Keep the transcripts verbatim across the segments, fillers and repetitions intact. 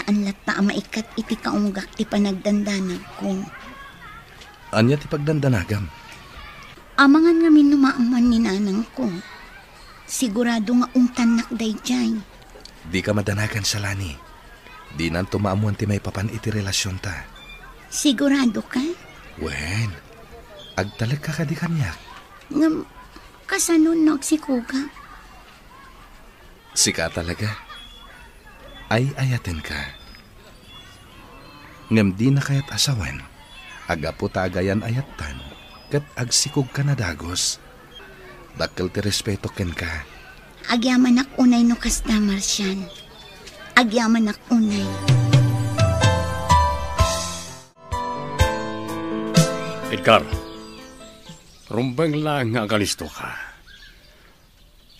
Saan latta a maikkat iti kaunggak ti panagdandanagko. Ania ti pagdandanagam? Amangan ngamin no maammuan ni nanangko. Sigurado nga ungtannak daydiay. Dika madanagan, Shalani. Dinanto maammuan ti maipapan iti relasionta. Sigurado ka? Wen, agtalekka kadi kaniak? Ngem, kasano no agsikogak? Sika talaga. Ay-ayatenka. Ngem dina kayat a sawen, a gapu ta agayan-ayattan, ket agsikogka a dagus. Dakkel ti respeto kenka. Agyamanak unay no kasta, Marcial. Agyamanak unay. Edgar, rumbeng laeng nga agalistoka.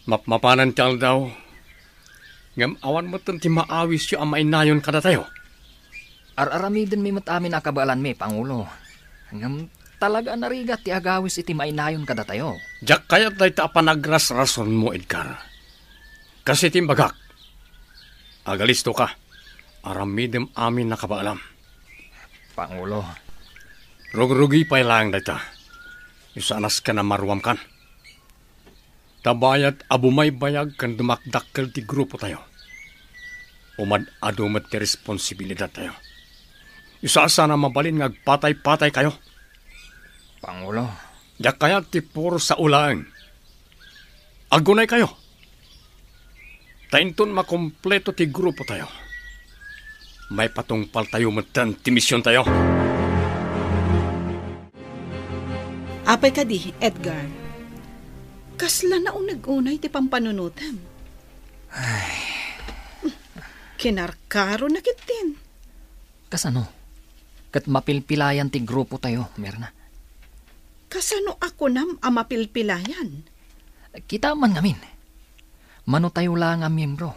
Mapmapanen ti aldaw, ngem awan metten ti maawisyo a mainayon kadatayo. Ar-aramidenmi met amin a kabaelanmi, Pangulo. Ngem talaga a narigat ti agawis iti mainayon kadatayo. Diak kayat dayta a panagrasrasonmo, Edgar. Kas iti imbagak, agalistoka, aramidem amin a kabaelam. Pangulo. Rugrugi pay laeng dayta. Isu a nasken a maruamkan. Ta bayat a bumaybayag ken dumakdakkel ti grupotayo, umad-adu met ti responsibilidattayo. Isu a saan a mabalin nga agpatay-pataykayo. Pangulo. Diak kayat ti puro sao laeng. Agunaykayo. Ta inton makompleto ti grupotayo, maipatungpaltayo metten ti misiontayo. Apay kadi, Edgar? Kasla nauneg unay ti pampanunotem. Ay. Kinarkaro na ketdin. Kasano? Ket mapilpilayan ti grupotayo, Mirna. Kasano a kunam a mapilpilayan? Kita man ngamin. Manotayo la nga miyembro.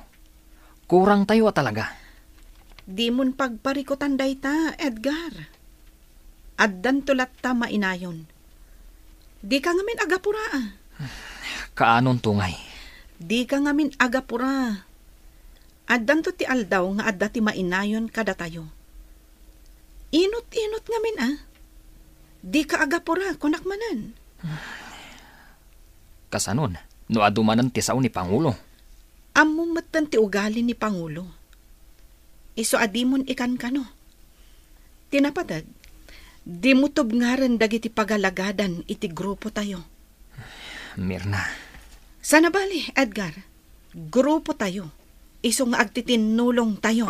Kurangtayo a talaga. Dimon pagparikutan dayta, Edgar. Addanto latta mainayon. Dika ngamin agapura, a. Kaanonto ngay? Dika ngamin agapura. Addanto ti aldaw nga adda ti mainayon kadatayo. Inut-inut ngamin, a. Dika agapura, kunak manen. Kasanon, no adu manen ti sao ni Pangulo? Ammom metten ti ugali ni Pangulo. Isu a dimon ikankano. Ti napateg, dimo tubngaren dagiti pagalagadan iti grupotayo. Mirna. Saan a bali, Edgar. Grupotayo. Isu nga agtitinnulongtayo.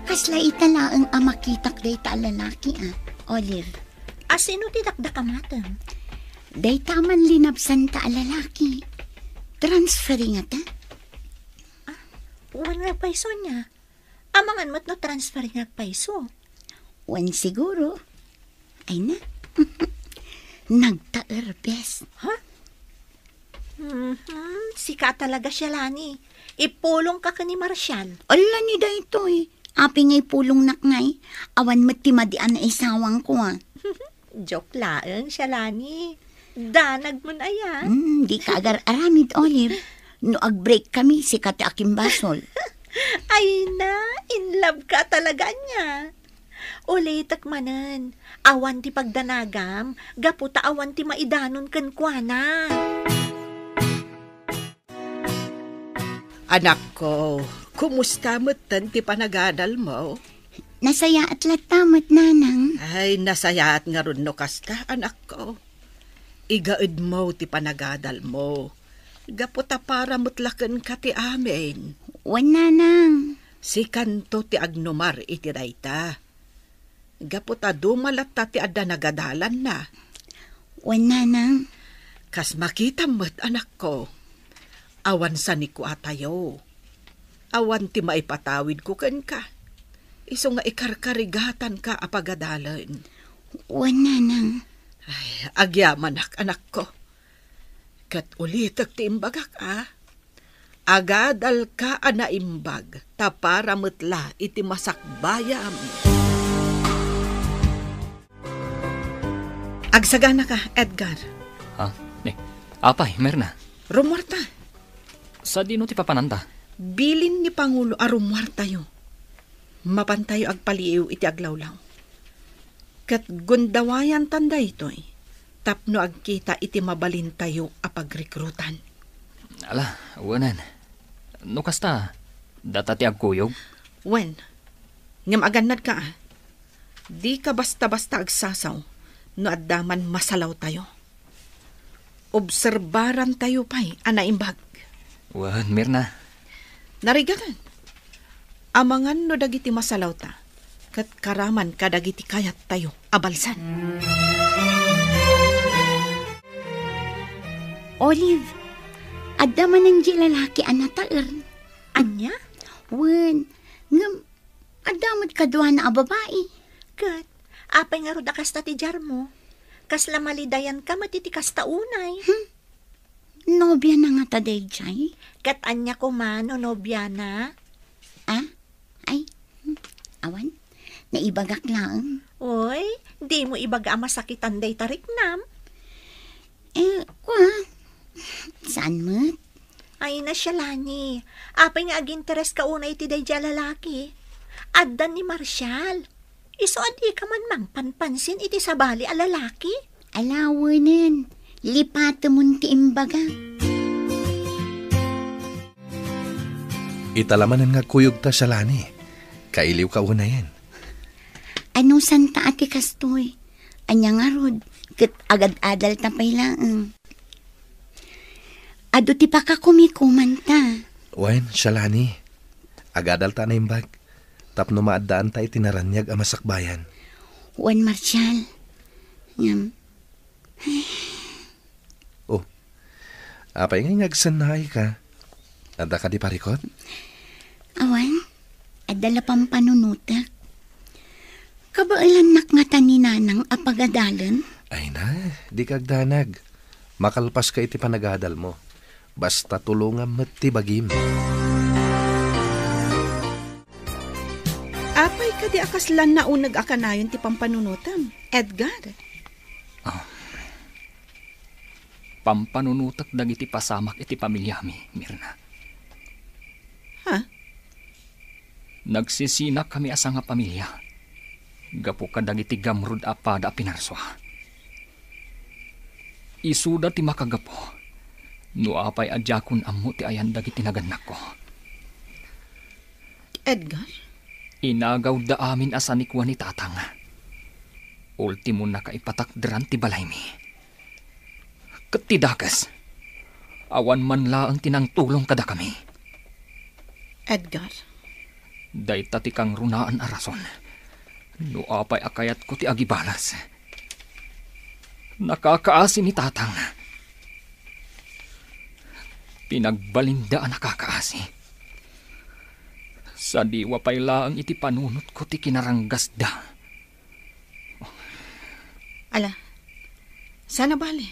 Kasla ita laeng a makitak dayta a lalaki, a, Olive. A, sino ti dakdakamatem? Dayta a manlinabsanta a lalaki. Transferi ngata? A, wen nga payso ania. Amangan met no transferi nga agpayso. Wen siguro. Ay na. Nagtaerbes. Ha? Mhm, sika talaga, Shalani. Ipulongka ken ni Marcial. Ala ni daytoy. Apay nga ipulongnak ngay? Awan met ti madi a naisawangko, a. Joke laeng, Shalani. Danag man aya. Hmm, dika agar-aramid, Olive. No ag-break kami, sika ti akimbasol. Ay na, in love ka talaga ania. Ulitek manen, awan ti pagdanagam, gapu ta awan ti maidanon kenkuana. Anakko, kumusta metten ti panagadalmo? Nasayaat latta met, nanang. Ay, nasayaat ngarud no kasta, anakko. Igaedmo ti panagadalmo. Gapu ta para met la kenka ti amin. Wen, nanang. Sikanto ti agnumar iti dayta. Gapu ta duma latta ti adda nagadalanna. Wen, nanang. Kas makitam met, anakko, awan sanikuatayo. Awan ti maipatawidko kenka. Isu nga ikarkarigatanka a pagadalen. Wen, nanang. Ay, agyamanak, anakko. Ket ulitek ti imbagak, a. Agadalka a naimbag, ta para met la iti masakbayam. Agsaganaka, Edgar. Ha? Eh, apay, Mirna? Rummuarta. Sadino ti papananta? Bilin ni Pangulo a rummuartayo. Mapantayo agpaliiw iti aglawlaw. Ket gundawayantan daytoy tapno agkita iti mabalintayo a pagrekrutan. Ala, wenen. No kasta, data ti agkuyog? Wen, ngem agannadka, a. Dika basta-basta agsasaw no adda man masalawtayo. Obserbarantayo pay a naimbag. Wen, Mirna. Narigaten. Amangan no dagiti masalawta, ket karaman kadagiti kayattayo a balsan. Olive, adda manen di lalaki a nataer. Ania? Wen, ngem adda met kaduana a babai. Ket, apay ngarud a kasta ti diarmo? Kasla malidayanka met iti kasta unay. Hmm? Nobiana ngata daydiay? Ket ania koma no nobiana? Ah? Ay, hmm, awan. Naibagak laeng. Oy, dimo ibaga a masakitan dayta riknam. Eh, kua, saan met? Ay, Shalani, apay nga agintereska unay iti daydiay a lalaki? Adda ni Marshall. Isu a dika man mangpanpansin iti sabali a lalaki? Ala, wenen, lipatemon ti imbaga. Ita la manen nga agkuyogta, Shalani. Kailiwka unayen. Anusanta a ti kastoy? Ania ngarud, ket agad-adalta pay laeng. Adu ti pakakumikomanta. Wen, Shalani, agadalta a naimbag tapno maaddaanta iti naraniag a masakbayan. Wen, Marshall. Ngem, oh, apay ngay nga agsennaayka? Adda kadi parikut? Awan, adda la pampanunotek. Kabaelannak ngata ni Nanang a pagadalen? Ay na, dika agdanag. Makalpaska iti panagadalmo. Basta tulongam met ti bagim. Apay kadi a kasla nauneg a kanayon ti pampanunotem, Edgar? Ah. Pampanunotek dagiti pasamak iti pamiliami, Mirna. Ha? Nagsisinak kami a sangapamilia gapu kadagiti gamrud a pada a pinarsua. Isuda ti makagapu no apay a diakon ammo ti ayan dagiti nagannakko. Edgar? Inagawda amin a sanikua ni Tatang. Ultimo, nakaipatakderan ti balaymi. Ket ti dakes, awan man laeng ti nangtulong kadakami. Edgar. Dayta ti kangrunaan a rason no apay a kayatko ti agibalas. Nakakaasi ni Tatang. Pinagbalinda a nakakaasi. Sadiwa pay laeng iti panunotko ti kinaranggasda. Ala, sana bale,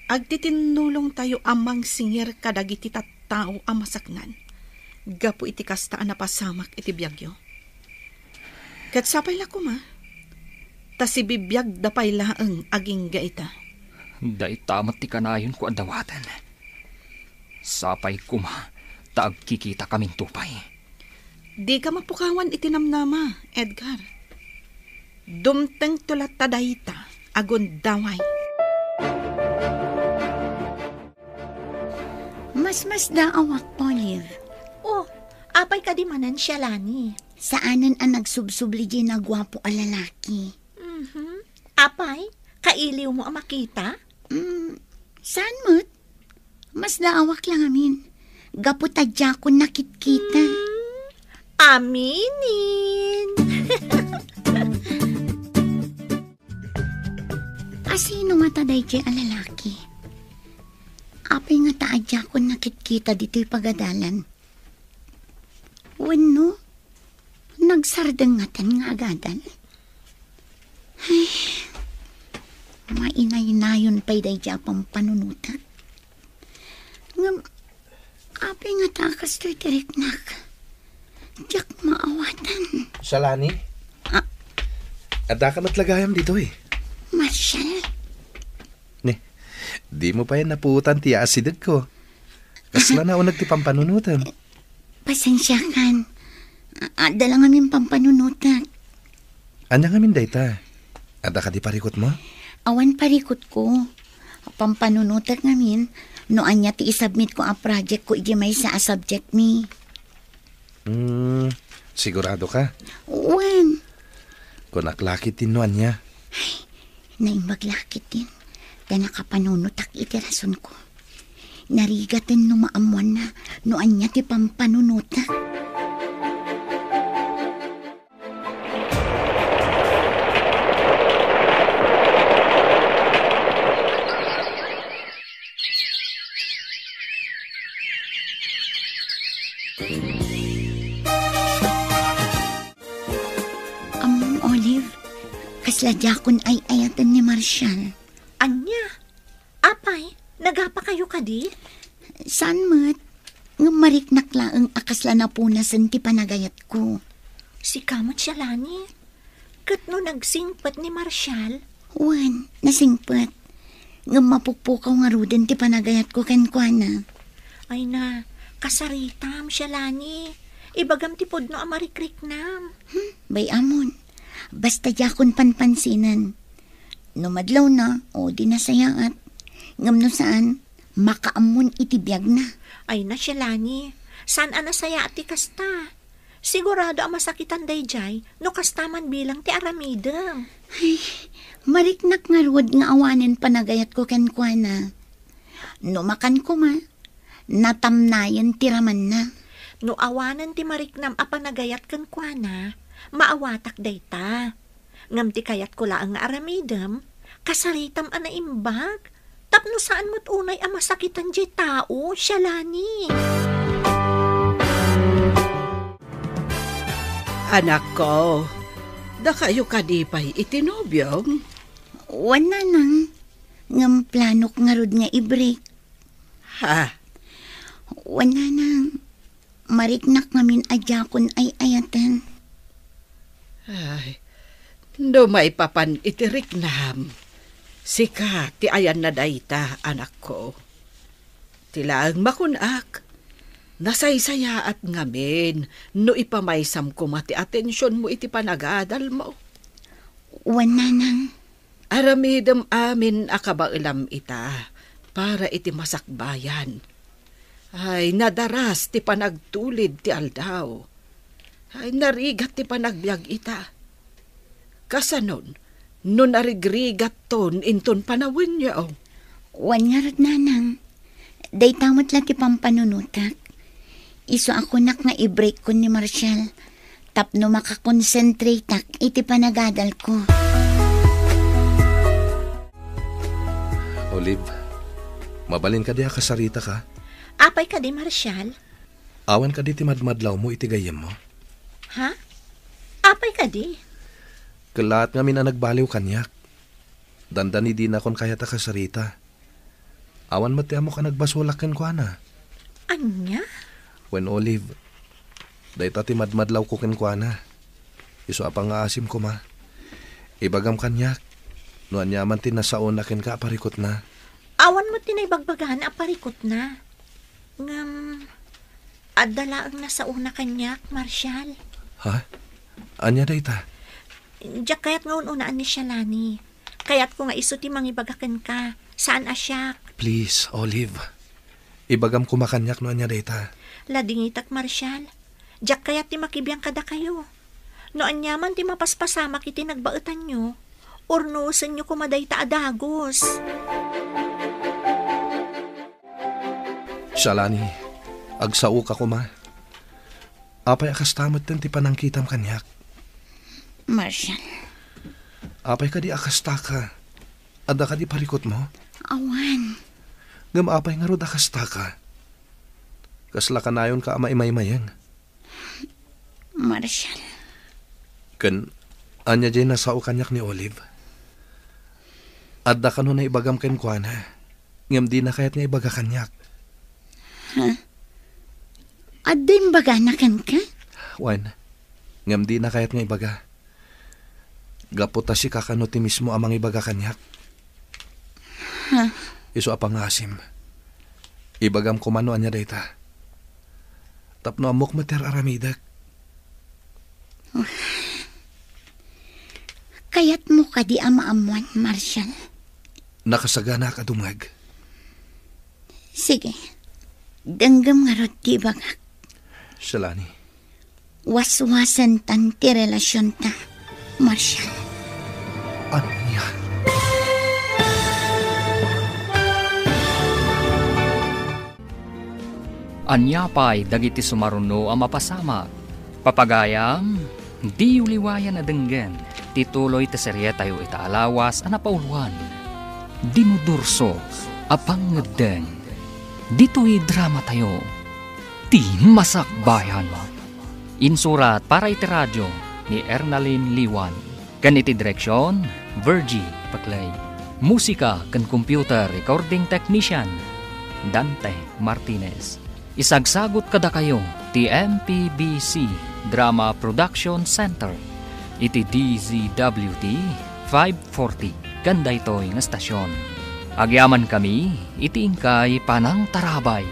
agtitinnulongtayo a mangsingir kadagiti tattao a masaknan gapu iti kasta a napasamak iti biagyo. Ket sapay la koma, ta sibibiagda pay laeng agingga ita. Dayta met ti kanayonko a dawaten. Sapay koma ta agkikitakaminto pay. Dika mapukawan iti namnama, Edgar. Dumtengto latta dayta a gundaway. Masmasdaawak, Olive. Oh, apay kadi manen, Shalani? Saanen a nagsubsubli diay naguapo a lalaki. Mhm. Apay, kailiwmo a makita? Mm, saan met? Masdaawak la ngamin. Gapu ta diakon nakitkita. Mm, aminen. Asino ngata daydiay a lalaki? Apay ngata a diakon nakitkita ditoy pagadalan? Wenno, nagsardeng ngaten nga agadal? Ay, mainaynayon pay daydiay a pampanunotek. Ngem, apay ngata a kastoy ti riknak? Diak maawatan. Shalani? Ah? Addaka met la gayam ditoy. Marshall? Ni, dimo pay napuotan ti asidegko. Kasla nauneg ti pampanunotem. Pasensiakan. A-, adda la ngamin pampanunotak. Ania ngamin dayta? Adda kadi parikutmo? Awan parikutko. Pampanunotak ngamin no ania ti isubmitko a projectko iti maysa a subjectmi. Hmm, sigurado ka? Wen. Kunak la ketdin no ania. Naimbag la ketdin ta nakapanunotak iti rasonko. Narigaten no maammoanna no ania ti pampanunotak. Ammom, Olive, kasla diakon ay-ayaten ni Marshall. Ania? Apay, nagapakayo kadi? Saan met, ngem mariknak laeng a kasla napunasen ti panagayatko. Sika met, Shalani, ket no nagsingpet ni Marshall? Wen, nasingpet. Ngem mapukpukaw ngaruden ti panagayatko kenkuana. Ay na, kasaritam, Shalani. Ibagam ti pudno a marikriknam. Hmm, bay-amon. Basta diakon panpansinen. No madlawna, o di nasayaat. Ngem no saan, makaammon iti biagna. Ay na, Shalani, saan a nasayaat ti kasta? Sigurado a masakitan daydiay no kasta man bilang ti aramidem. Ay, mariknak ngarud nga awanen panagayatko kenkuana. No makan koma, natamnayen ti ramanna. No awanen ti mariknam a panagayat kenkuana, maawatak dayta. Ngem ti kayatko laeng nga aramidem, kasaritam a naimbag, tapno saan met unay a masakitan diay tao, Shalani. Anakko, dakayo kadi pay iti nobiom? Wen, nanang. Ngem planok ngarud nga i-break. Ha? Wen, nanang. Mariknak ngamin a diakon ay-ayaten. Ay, no maipapan iti riknam, sika ti ayanna dayta, anakko. Ti laeng makunak, nasaysayaat ngamin no ipamaysam koma ti atensionmo iti panagadalmo. Wen, nanang. Aramidem amin a kabaelam ita para iti masakbayan. Ay, nadaras ti panagtulid ti aldaw. Ay, narigat ti panagbiag ita. Kasanon, no narigrigatton inton panawenyo? Wen ngarud, nanang. Dayta met la ti pampanunotak. Isu a kunak nga i-break-kon ni Marshall tapno makakonsentrateak iti panagadalko. Olive, mabalin kadi a kasaritaka? Apay kadi, Marshall? Awan kadi ti madmadlawmo iti gayyemmo? Ha? Apay kadi? Kellaat ngamin a nagbaliw kaniak. Dandani dinakon kayat a kasarita. Awan met ti ammok a nagbasolak kenkuana. Ania? Wen, Olive, dayta ti madmadlawko kenkuana. Isu a pangngaasim koma, ibagam kaniak no aniaman ti nasaona kenka a parikutna. Awan met ti naibagbagana a parikutna. Ngem, adda laeng nasaona kaniak, Marshall. Ha? Ania dayta? Diak kayat nga un-unaan ni Shalani. Kayatko nga isu ti mangibaga kenka, saan a siak. Please, Olive. Ibagam koma kaniak no ania dayta. Ladingitak, Marshall. Diak kayat ti makibiang kadakayo. No aniaman ti mapaspasamak iti nagbaetanyo, urnosenyo koma dayta a dagus. Shalani, agsaoka koma. Apay a kasta metten ti panangkitam kaniak? Marshall. Apay kadi a kastaka? Adda kadi parikutmo? Awan. Ngem apay ngarud a kastaka? Kasla kanayonka a maimaymayeng? Marshall. Ken ania diay nasao kaniak ni Olive? Adda kano naibagam kenkuana, ngem dina kayat nga ibaga kaniak. Ha? Adda imbagana kenka? Wen, ngem dina kayat nga ibaga. Gapu ta sika kano ti mismo a mangibaga kaniak. Ha? Isu a pangasim. Ibagam koma no ania dayta. Tapno ammok met ti ar-aramidek. Kayatmo kadi a maammoan, Marshall? Nakasaganaak a dumngeg. Sige. Denggem ngarud ti ibagak. Siak la ni. Waswasentan ti relasionta, Marshall. Ania? Ania pay dagiti sumaruno a mapasamak? Papagayam, diyo liwayan a denggen ti tuloy ti serietayo ita a lawas a napauloan, Dinudurso a Pangngeddeng. Ditoy dramatayo, Ti Masakbayan. Insurat para iti radio ni Ernalyn Liwan. Ken iti direksion, Virgie Paclay. Musika ken computer recording technician, Dante Martinez. Isagsagut kadakayo ti M P B C Drama Production Center iti D Z W T five forty ken daytoy nga estasion. Agyamankami iti inkay panangtarabay.